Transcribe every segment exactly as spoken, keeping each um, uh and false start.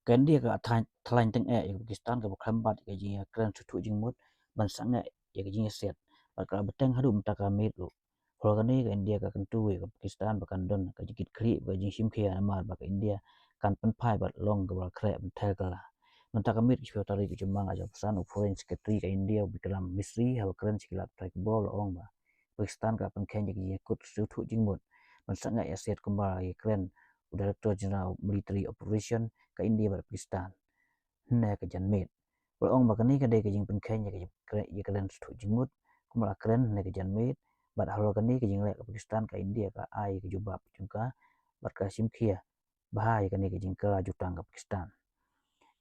Ka India ka la thlaiñ teng eh ïa ka Pakistan kaba khlem bat ïa ka jingïakren sngewthuh jingmut ban sangeh ïa ka jingïasiat bad ka la bteng haduh mynta ka miet ruh. Halor kane ka India ka kyntu ïa ka Pakistan ba kan don ka jingkitkhlieh bad ka jingshimkhia namar ba ka India kan pynphai bad long kaba la khreh ban ther kylla. Mynta ka miet ka shiphew tarik u Jymmang ar hajar arphew san, u Foreign Secretary ka India u Vikram Misri haba kren sha ki lad pathai khubor u la ong ba Pakistan ka la pynkheiñ ïa ka jingïakut sngewthuh jingmut ban sangeh ïasiat kumba la ïakren u Director General Military Operation ka India bad Pakistan hynne ka janmiet. U la ong ba kane ka dei ka jingpynkheiñ ïa ka jingkren, ïakren sngewthuh jingmut kumba la kren hynne ka janmiet bad halor kane ka jingleh ka Pakistan ka India ka ai ka jubab jong ka bad ka shimkhia bha ïa kane ka jingkylla jutang ka Pakistan.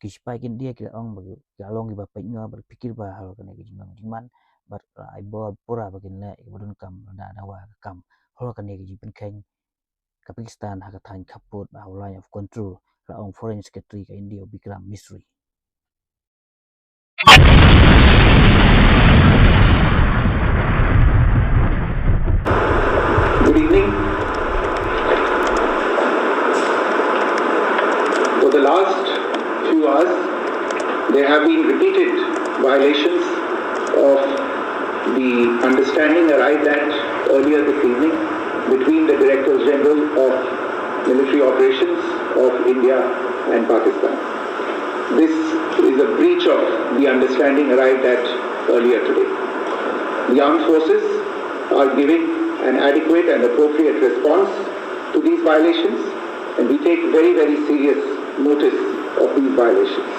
Ki sipai ka India ki la ong ba ki la long kiba peit ngor bad phikir bha halor kane ka jinglong jingman bad la ai bor pura ba kin leh ïa kaba donkam lada dawa ka kam halor kane ka jingpynkheiñ ka Pakistan ha ka thaiñ khappud bad ha u Line of Control, la ong Foreign Secretary ka India u Vikram Misri. Good evening. For the last few hours, there have been repeated violations of the understanding arrived at earlier this evening between the Directors General of Military Operations of India and Pakistan. This is a breach of the understanding arrived at earlier today. The armed forces are giving an adequate and appropriate response to these violations, and we take very, very serious notice of these violations.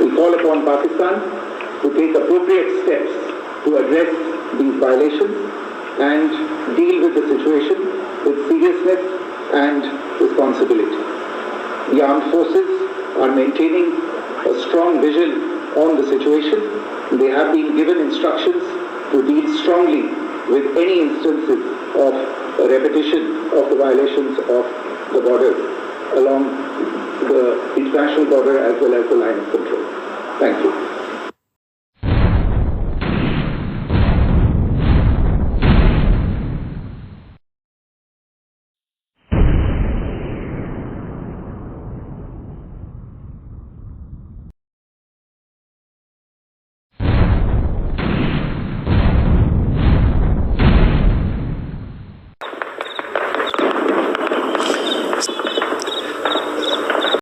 We call upon Pakistan to take appropriate steps to address these violations and deal with the situation with seriousness and responsibility. The armed forces are maintaining a strong vigil on the situation. They have been given instructions to deal strongly with any instances of a repetition of the violations of the borders along the international border as well as the Line of Control. Thank you.